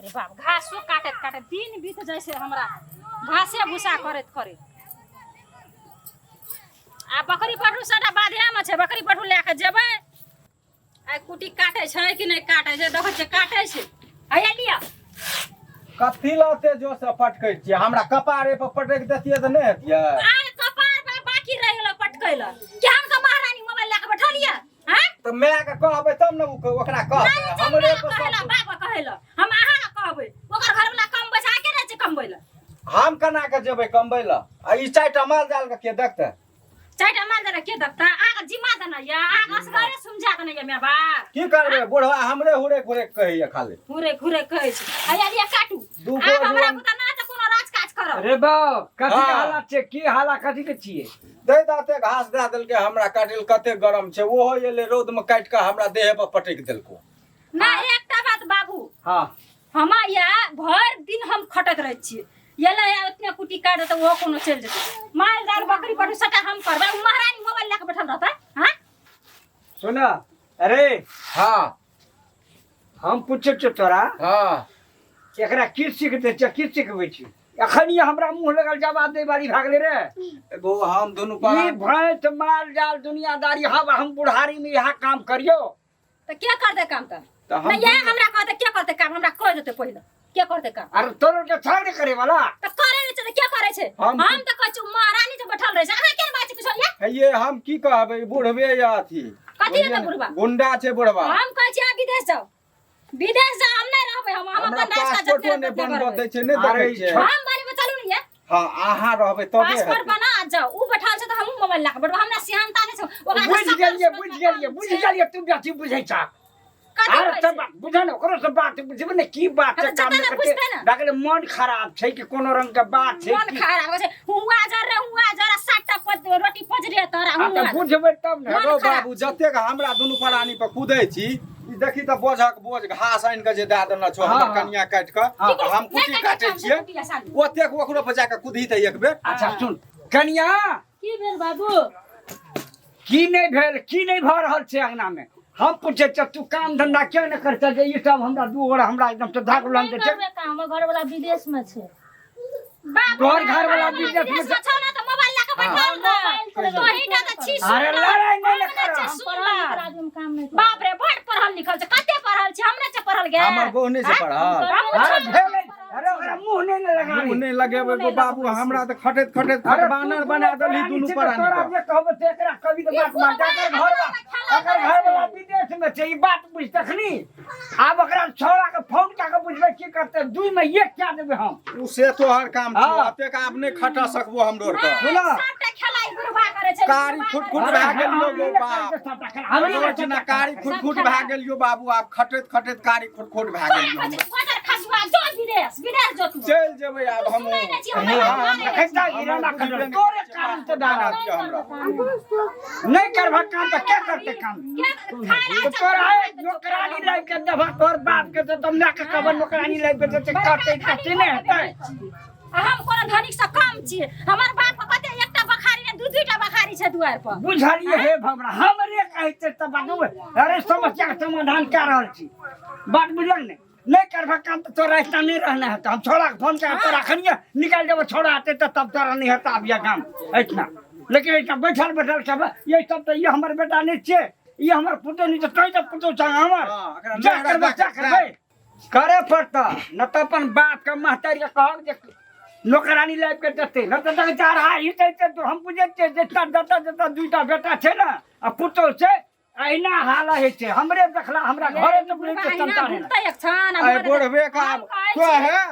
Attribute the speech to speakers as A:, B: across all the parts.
A: बाप रे बाप, घासो काटैत काटैत दिन बीत जाइ छै हमरा, घासे भूसा करैत करैत। आ बकरी पटरू सबटा बाधेमे छै, बकरी पटरू लए कऽ जेबै। आइ कुटी काटै छै कि नहि काटै छै, देखै छियै काटै छै। हैया लिअ।
B: कथी लते जोर से पटकै छियै? हमरा कपारे पर पटक देतियै तऽ नहि हेतियै?
A: आइ कपार पर बाकी रहि गेलै पटकै लए। केहन के महारानी मोबाइल लए कऽ बैठल यऽ? हैं?
B: तऽ माय के कहबै तब ने ओकरा कहबै।
A: नहि,
B: हमरे
A: हमरे
B: पर
A: कहै लए,
B: सब
A: बाप कहै लए। हम अहाँ के कहबै, ओकर घरवला कमबै छै, अहाँ के रहै छै कमबै लए?
B: हम केना के जेबै कमबै लए? आ ई चारिटा माल जाल के के देखतै?
A: चारिटा माल जाल के देखतै? अहाँ के जिम्मा देने यऽ, अहाँ के असगरे समझा देने यऽ माय बाप।
B: की करबै, बुढ़वा हमरे हुरे हुरे कहैया खाली।
A: हुरे हुरे कहै छै। हैया लिअ काटू।
B: दू
A: आब
B: गो
A: हमरा
B: जुआन-
A: बुता ना तऽ कोनो राज काज करब।
C: रे बाप, कथी के
B: हाँ।
C: हालत छै? की हालत कथी के छियै?
B: दे दाते घास दए देलकै हमरा काटल। कते गरम छै, ओहो एलै रौद में काटि कऽ हमरा देह पर पटकि देलको।
A: ना, एकटा बात बाबू।
C: हाँ।
A: हमा या भरि दिन हम खटैत रहै छियै। एलै आ ओतने कुटी काट देतै, ओहो कोनो चलि जेतै। माल जाल बकरी पटु सबटा हम करबै, उ महारानी मोबाइल लए कऽ बैठल रहतै? हाँ।
C: सुन, अरे।
B: हाँ।
C: हम पूछै छियौ तोरा।
B: हाँ।
C: एकरा की सीख दै छियै, की सिखबै छी? एखन ई हमरा मुँह लगल जवाब दै वाली भए गेलै रे।
B: एगो हम दुनू
C: ई
B: पर
C: भैंस माल जाल दुनियादारी, हब हम बुढ़ारी में इएह काम करियो।
A: तऽ के करतै काम तऽ?
B: तऽ हम
A: नहि, इएह हमरा कहतै के करतै काम, हमरा कहि देतै पहिले के करतै काम।
C: अरे तोरो के छै ने करे वाला।
A: तऽ करे नहि छै तऽ के करे छै?
B: हम
A: हम तऽ कहै छी महारानी जे बैठल रहै छै, अहाँ केहन बात छै किछो या?
B: हे ये, हम की कहबै, ई बुढ़बे या अथी।
A: कथी हेतै बुढ़बा?
B: गुंडा छै बुढ़बा।
A: हम कहै छी अहाँ विदेश जाउ, विदेश जाउ, हम नहि रहबै, हम
B: हमरा
A: अपन राज काज
B: पासपोर्टो
A: जतने
B: नहि
A: ततने
B: बनबऽ
A: करबै।
B: दै छै, नहि
C: अरे
B: देखै छियै?
A: हम बनबै, चलू ने ये।
B: हाँ, अहाँ रहबै तबे
A: पासपोर्ट
B: हेतै।
A: बना जाउ, उ बैठल छै तऽ हमहूँ मोबाइल लऽ कऽ बैठबै, हमरा सिहानता नहि छै ओकरा।
C: बुझि
A: सकल
C: गेलियै,
A: सूरत
C: बुझि
A: मे
C: गेलियै,
A: कम
C: बुझि
A: छै।
C: गेलियै, तू बेसी बुझै छह।
A: कथी
C: अरे
A: कहै
C: तऽ
A: छै?
C: बात बुझऽ ने, ओकरो से बात बुझबै ने की बात छै।
A: हँ, तऽ
C: काम
A: जतऽ ने
C: नहि
A: बुझतै ने।
C: भए गेलै, मन खराब छै कि कोनो रंग के बात छै
A: मन
C: की?
A: खराब होइ छै, हुआ जर रे हुआ जर, सातटा रोटी पजरे तोरा।
C: आ तऽ
A: हुआ
C: बुझबै तब ने।
A: मन
B: हेगो
A: खराब
B: बाबू, जतेक हमरा दुनू प्राणी पर कूदै छी, ई देखी तऽ बोझक बोझ घास आनि कऽ जे दए देने छौ हमर कनिया काटि कऽ, हम कुटी काटै छियै, ओतेक ओकरो पर जाके कुदही तऽ एक बेर।
C: अच्छा सुन कनिया।
A: की भेल बाबू?
C: की नहि भेल, की नहि भऽ रहल छै अंगना में? हम पूछै छियौ, तू काम धंधा किया नहि करतै जे ई सब हमरा दू गोरा हमरा एकदम से धाक उलान
D: नहि
C: दै छै?
D: करबै काम, हमर घरवाला विदेश में छै।
C: तोहर घरवाला विदेश में छै?
A: छौ ने तऽ मोबाइल लऽ कऽ बैठल रह। तोही टा तऽ छी।
C: अरे लड़ाइ नहि ने
A: हम
C: कर।
A: नहि
D: हम
A: छी
D: पढ़ल लिखल
A: सुनल।
D: आदमी, हम काम नहि करबै।
A: बाप रे, बड़ पढ़ल लिखल छै। कते पढ़ल छै? हम नहि छै पढ़ल गे।
B: हमर बहु नहि छै पढ़ल।
A: हमहूँ
C: अरे
A: छी।
C: भेलै, अरे ओकरा मुँह नहि ने लगा।
B: मुँह नहि लगेबै गो बाबू, हमरा तऽ खटैत खटैत
C: अरे
B: खटबानर बना देलही दुनू प्राणी
C: तोरा
B: के।
C: जे कहबो से एकरा कभी तऽ बात मान। एकर घर एकर घरवाला विदेश में छै, ई बात बुझ। तखनी आब ओकरा छौड़ा के फोन कए के बुझबै की करतै, दुई में एक कए देबै हम।
B: उ से तोहर काम छौ।
C: हाँ।
B: अतेक आब नहि खटा सकबो हमरो आर के।
C: सुना।
A: सबटा खेलाइ बुढ़बा करै छै।
B: कारी
A: बुढ़बा
B: खुट खुट
A: करै
B: भए
A: छै।
B: गेलियौ गो बाप।
C: हमरी
B: रोज ना कारी खुट खुट भए गेलियौ बाबू, आब खटैत खटैत कारी खुट खुट भए
A: तोरा
B: गेलियौ
A: कहै छै,
B: हम।
A: गोदर खसुआ, जो विदेश, विदेश जो तू।
B: चलि जेबै आब
A: तू
B: हम।
A: सुनै नहि छी हमर बात, मानै नहि छी।
C: हिराना खटर तोरे कारण से दाना
B: दिअ हमरा।
C: नहीं करबा काम तऽ के करते काम?
A: के खाय ला
C: तो तोरा है नौकरानी लाइफ के देबा तोहर बाप के, तऽ तुम के कहबा नौकरानी लाइफ के देते, करते करते नहि हेतै।
A: आ हम कोनो धनिक से कम छी? हमर बाप के कते एकटा बखारी ने, दू दूटा बखारी छै दुआर पर।
C: बुझलिए हे भमरा, हमरे कहते तऽ बाबू, अरे समस्या के समाधान कए रहल छी, बात बुझल ने? नहीं करबा काम तऽ तोरा ऐसा नहीं रहना है। हम छोड़ा के फोन कर तोरा अखनिए निकाल देबो। छोड़ा आते तऽ तब तोरा नहीं हेता अबिया काम ऐठना। लेकिन ऐठना बैठल बैठल सब ये सब तऽ ये हमर बेटा नहीं छियै, ये हमर पुतोह नहीं छै, तोय तऽ पुतोह छह हमर।
B: हाँ, एकरा
C: जा
B: नैहरा
C: करबा
B: जा
C: जा करबै करे पड़ता न तऽ अपन बाप के महतारी के कहक जे नौकरानी लाइफ के देते न तऽ देख जा रहा ही कहते तो हम बुझै छियै जेता जता जता दुईटा बेटा छै ने आ पुतोह छै, अहिना हाल होइ छै। हमरे देखला हमरा घरे तऽ बुझै छियै
A: अहिना
C: संतान है।
A: भुगतै एक छान आ
B: अरे
A: मरे।
B: बुढ़बे का
A: हम कहै
B: तो
A: छी,
B: है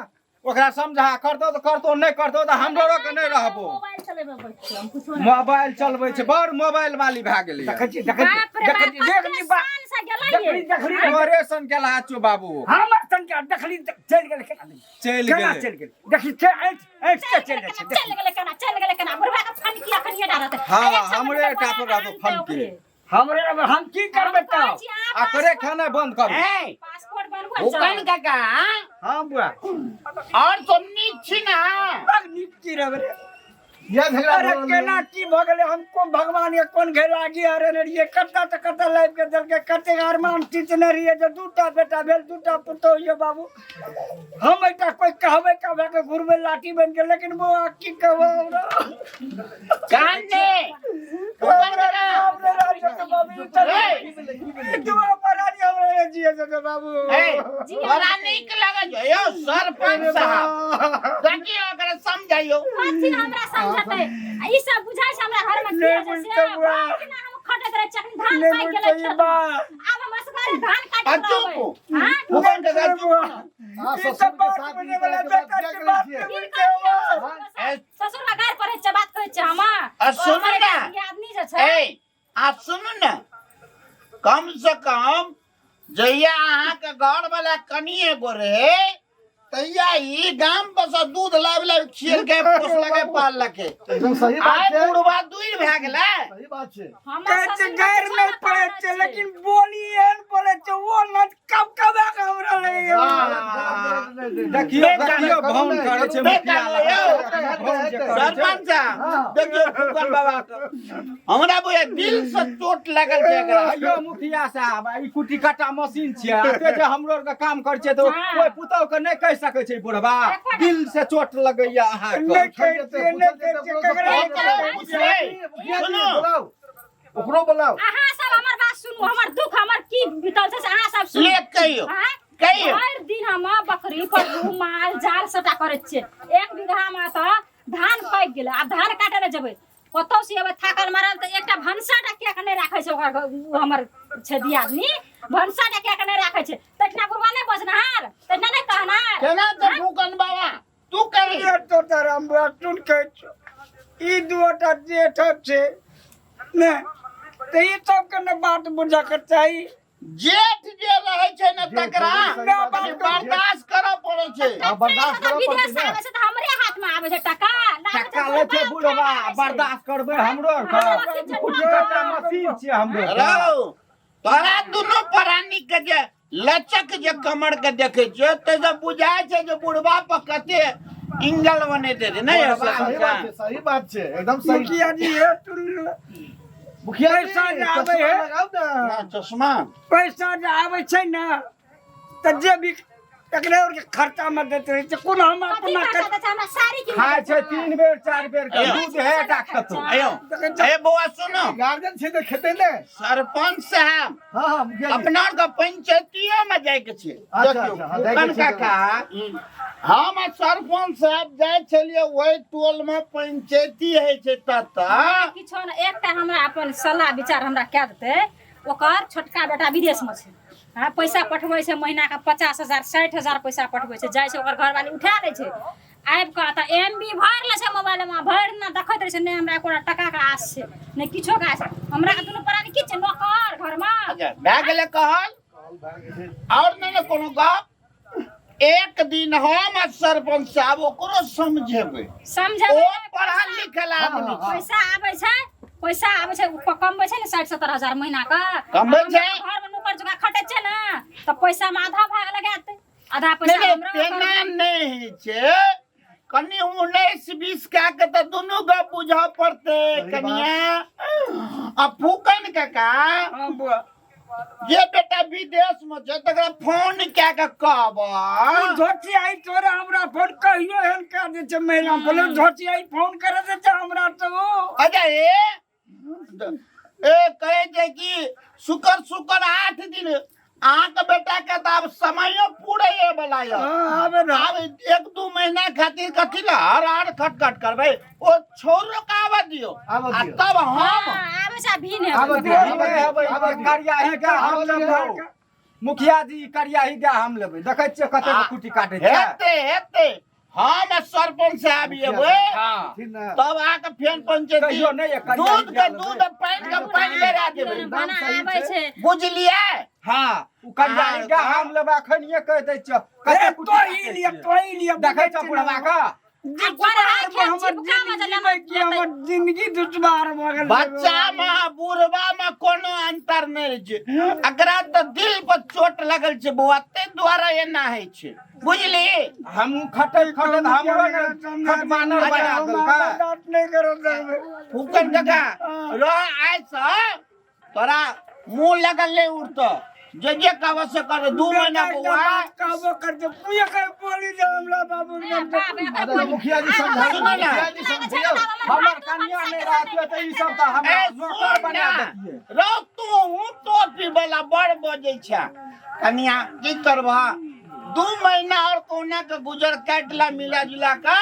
B: ओकरा समझा, करतो तऽ करतो, नहि करतो तऽ हमरो के नहि रहबो।
D: मोबाइल चलेबै बैठ के, हम कुछो नहि।
B: मोबाइल चलबै छै, बड़ मोबाइल वाली भए गेलै।
C: देखै छी, देखै छी,
A: बाप रे
C: देखै
A: बाप,
C: छी, देख
A: कते
C: ली बाप।
A: शान से गेलै
C: देखली
A: ये।
C: देखली
B: तोरे सन के छौ बाबू।
C: हमर संख्या देखली चलि गेल केना?
B: चलि
C: केना
B: गेलै?
C: चलि गेल? देखी से ऐठ ऐठ के चलि जाइ छै।
A: चलि गेलै केना, चलि गेलै केना? बुढ़बा के फनकी अखनिये डालत।
B: हाँ,
A: आ एक सौ
B: हमरे
A: रुपया
B: टा पर रहतो
A: आनतै
B: फनकी।
A: ओकरे।
C: हमरे अब हम की करबै
A: हम कहै
C: तऽ
A: छी, अहाँ
B: आ करे खाना बंद करू।
E: ए
A: पासपोर्ट बनबऽ
E: भूखन
A: जाउ।
E: काका।
C: हाँ बुआ।
E: और तुम नीक छी ना?
C: बड़ नीक छी रे रे।
E: किया झगड़ा
C: अरे
E: भऽ रहल
C: केना
E: है?
C: की भऽ गेलै हम कोन भगवान के कोन घैलागी हरेने रहियै कतऽ तऽ कतऽ लाबि के देलकै कतेक अरमान टीचने रहियै जे दूटा बेटा भेल दूटा पुतोहु यौ बाबू हम एकटा कोई कहबै कहबै के घुरबै लाठी बनि के लेकिन बौआ की कहबै हमरा
F: कान ने
C: हमरा नाम नहि रहल छै बाबू ई तऽ- ई दुआ परानी हमरा नहि जिए देतै बाबू
F: ए तोरा नीक लगै छौ यौ सरपंच साहब देखियौ ओकरा समझाइयौ
A: कथी हमरा समझतै आ ई सब बुझाइ छै हमरा घर में की
C: नहि
A: होइ छै से
C: बुझतै बुआ।
A: भरि दिना हम खटैत रहै छियै, अखन धान
C: नहि
A: पाकि गेलै
C: बुझतै
A: खेतमे।
C: बा
A: आब हम असगरे धान
F: आ
A: काटैत
F: चुप
A: रहबै हाँ?
F: फुकन के चुप
E: अहाँ
C: ई
E: ससुर
C: सब
E: के
C: बात
E: साथ
C: बुझै
E: ई
C: वाला
E: तरहके बात
C: बेटा
E: किया
C: के
E: करै
C: बात
E: छियै?
C: नहि
A: की
C: बुझतै बा।
A: करियै? ससुर के गारि पड़ै छै बात कहै छै हम
F: आ सुनू ने।
A: आदमी जे छै
F: ए आ सुनू ने कम से कम जहिया अहाँके घर वाला कनिए गो रहे तहिया ई गाम पर से दूध लाबि लाबि खियलकै पोसलकै पाललकै
E: एकदम सही बात
F: आइ
E: छै
F: बुढ़वा दूर भए गेलै
E: सही बात छै
A: हमर
C: कहै छै
A: ससुर के
C: गैर
A: किछो
C: नहि
A: नहि
C: पड़ै
A: कहने
C: छै लेकिन बोली एहन बोलै छै ओ न कब कब के हमरा लगैया
B: देखियो देखियो भौन करै छै मुखिया
F: यौ।
B: भौन जे करै छै
F: सरपंच साहब देखियौ फुकन बाबा के हमरा बुझे दिल से चोट लागल छै एकरा
B: अयो मुखिया साहब ई कुटी काटा मशीन छियै एते जे हमरो आरके काम करै छियै तऽ
A: हाँ।
B: कोइ पुतहु के नहि कहि सकै छै बुढ़बा दिल से चोट लगैया अहाँके
C: नहि कहै छियै नहि कहै छियै ककरा
F: ओकरो पुछबै सुनू
E: बोलाउ ओकरो बोलाउ
A: अहाँ सब हमर बात सुनू हमर दुख हमर की बीतल छै से अहाँ सब सुनू
F: ले कहियौ
A: आँय?
F: कहियौ
A: भरि दिन हम बकरी पशु माल जाल सबटा करै छियै एक बीघा मे तऽ धान पाकि गेलै आब धान काटै लए जेबै कतौ से एबै थाकल मारल तऽ एकटा भनसा टा किया के नहि राखै छै ओकर ओ हमर छै दियादनी भनसा टा किया के नहि राखै छै तहिना बुढ़वा नहि बजनहार तहिना नहि कहनार
F: केना तऽ फुकन बाबा तू कही
C: ये तो तारा बुआ सुन के ई दूटा जेठ छै ने तऽ ई सबके ने बात बुझऽ के चाही
F: जेठ जे रहै छै ने तकरा
E: सही बात
F: कनि
E: छै।
F: बर्दाश्त करऽ पड़ै छै
E: हाँ, बर्दाश्त करऽ पड़तै
A: विदेश
E: ने।
A: आबै छै तऽ हमरे हाथ में आबै छै टका लाबै छै
B: टका लै छै
A: बुढ़बा
B: बुढ़बा
A: उठा लाबै छै।
B: बर्दाश्त करबै हमरो आरके कुटी काटा मशीन छियै हमरो आरके।
F: रौ तोरा दुनू प्राणी के जे लचक जे कमर के देखे छियो ते से बुझाय छै जे बुढ़बा पर कते इंगल बनेते रहे नहीं
E: सही बात छै सही बात छै एकदम सही
C: मुखिया जी हे सुन
E: मुखिया जी
C: पैसा जे आबै
E: चश्मा
C: है।
E: लगाउ ने
F: चश्मा
C: पैसा जे आबै छै ने तऽ जे भी तकरे और के खर्चा में दैत रहै छै कोनो हम
A: कथी
C: अपना
A: खर्चा दै छै? हमरा साड़ी किन
B: खाय छै 3 बेर 4 बेर के
F: अयो।
B: दूध हे टा खेतौ
F: अयो ए बौआ सुनो
E: गार्जियन छै तऽ खेतै ने
F: सरपंच साहब
E: हाँ हाँ मुखिया जी
F: अपना आरके पंचायतियो में जाइके छै
E: अच्छा,
F: देखियौ
E: अच्छा, हाँ, जाइके
F: फूकन
E: छै।
F: काका हम आ सरपंच साहब जाइ छलियै ओहि टोल में पंचायती होइ छै ततऽ
A: किछो ने एकटा हमरा अपन सलाह विचार हमरा कए देतै ओकर छोटका बेटा विदेशमे छै हँ पैसा पठबै छै महीनाके 50,000 60,000 पैसा पठबै छै जाइ छै ओकर घरवाली उठा लै छै आबि कऽ तऽ एम बी भरि लै छै मोबाइलमे भरि दिना देखैत रहै छै नहि हमरा एकोटा टकाके आस छै नहि किछोके आस हमरा दुनू प्राणी की छै नौकर घरमे
F: अच्छा भए गेलै कहल आओर नहि ने कोनो गप एक दिन हम आ सरपंच साहब ओकरो समझेबै
A: समझेबै
F: ओ पढ़ल लिखल आदमी छै
A: पैसा आबै छै पैसा आबै छै उ कमबै छै ने 60-70 हजार महीना के
F: कमबै छै?
A: घर में नौकर जकाँ खटै छै ने तऽ पैसा में आधा भाग लगा देतै आधा पैसा
F: नहि
A: हमरा
F: तेना नहि होइ छै कनि 19-20 कए के तऽ दुनू गप बुझऽ पड़तै कनिया आ फूकन काका
C: हाँ बुआ
F: जे बेटा विदेश में छै तकरा फोन कए के कहब
C: धोतियाई तोरा हमरा फोन कहियो एहन कए दै छै महिला बोले धोतियाई फोन करे दै छै हमरा तऽ ओ
F: अच्छा ए ए कहै छै कि शुक्र शुक्र 8 दिन अहाँके बेटा के तऽ आब समयो पूरे वाला यऽ
C: हाँ, आबे ने।
F: आब 1-2 महीना खातिर कथी लए हर हर खटखट करबै ओ छोरो के आबऽ दियौ
E: आबऽ
F: आ
E: दियौ।
F: तब हम
A: आबै छै भी नहि
E: आबऽ दियौ,
B: हेबै, हेबै,
E: आबऽ दियौ।
B: करिया ही गाय हम
E: आबऽ दियौ।
B: लेबै मुखिया जी करिया ही गाय हम लेबै देखै छियै कते कुटी काटै छै
F: हेतै हेतै हम आ सरपंच साहब एबै
B: हाँ
E: ठीक ने
F: तब आके फेन पंचायती
B: कहियो नहि करिया
F: दूध
B: ही
F: के
B: गाय
F: दूध
B: लेबै।
F: पानि के पानि बेरा देबै
A: बना आबै छै
F: बुझलियै
B: हाँ उ करिया ही गाय हम लेबै अखनिये कहि दै छियै कते
C: ए,
B: कुटी
C: तोही
B: काटै
C: लिअ
B: छियै।
C: तोही लिअ
B: देखै छौ बुढ़वा के
C: दुश्वार में हमर जिंदगी में की हमर जिंदगी दुश्वार भऽ गेल
F: बच्चा में आ बुढ़बा में कोनो अंतर नहि रहै छै एकरा तऽ दिल पर चोट लगल छै बौआ ताहि दुआरे एना होइ छै, बुझली?
B: हमहूँ खटैत खटैत हमरो ने खटमानर बना देलकै।
C: नहीं करो साहब।
F: फूकन काका रह, आइ से तोरा मुंह लगल नहीं उठत, जे जे कहबो से कर। 2 महीना बौआ
C: बात कहबो करते पूजा कर बोली जे हमरा बाबू
A: ए, बाप, एकर
E: अरे मुखिया जी समझाइयो,
F: सुनो ना।
E: मुखिया जी समझाइयो।
B: हमर कन्या नहि रहतियै तऽ ई सब तऽ हमरा
F: ए
B: नौकर
F: सुन
B: बना
F: ना,
B: देतियै।
F: रौ तू टोपी वाला बड़ बजै छ। कनिया की करबह, 2 महीना और कहुना के गुजर काटि ला मिला जुला के,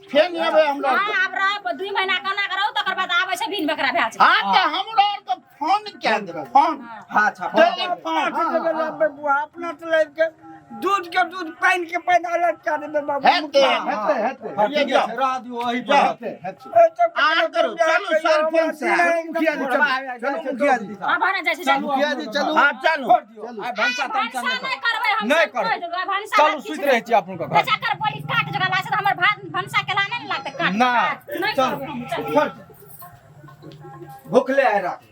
F: फेर एबै हमरा।
A: हाँ, आब रह 2 महीना केना के रहू, तकर बाद आबै छै बिन बकरा भए छै।
F: हाँ तऽ हमरो आर के फोन कए दे, फोन।
B: हाँ, अच्छा।
F: टेलीफोन।
C: बुआ अपना तो लाइफ के दूध के दूध पानि के पानि अलग कए देबै बाबू।
F: हेतै।
E: हेतै, हेतै।
B: हाँ, ठीके छै, रह दियौ ओही पर।
E: हेतै, हेतै।
F: आर करू, चलू सरपंच साहब।
E: मुखिया जी चलू, चलू मुखिया जी।
A: हाँ, भाड़ा जाइ छै, चलू।
E: मुखिया जी चलू।
F: हाँ चलू।
B: छोड़ दियौ, आइ भनसा
A: भनसा
B: तनसा
A: नहि
B: नहि
A: करबै हम।
B: नहि
A: सब
B: करबै।
A: कहि देबै, भनसा
B: चलू
A: भात
B: सुति
A: किछु
B: रहै छी अपन घर।
A: बेचा कर बोली काट जगह लागै छै तऽ हमर भात भनसा केला नहि ने लागतै काट।
B: ना।
A: नहि
B: चलू
A: करबै हम, चलू।
B: छोड़ दियौ। भुखले आइ रात।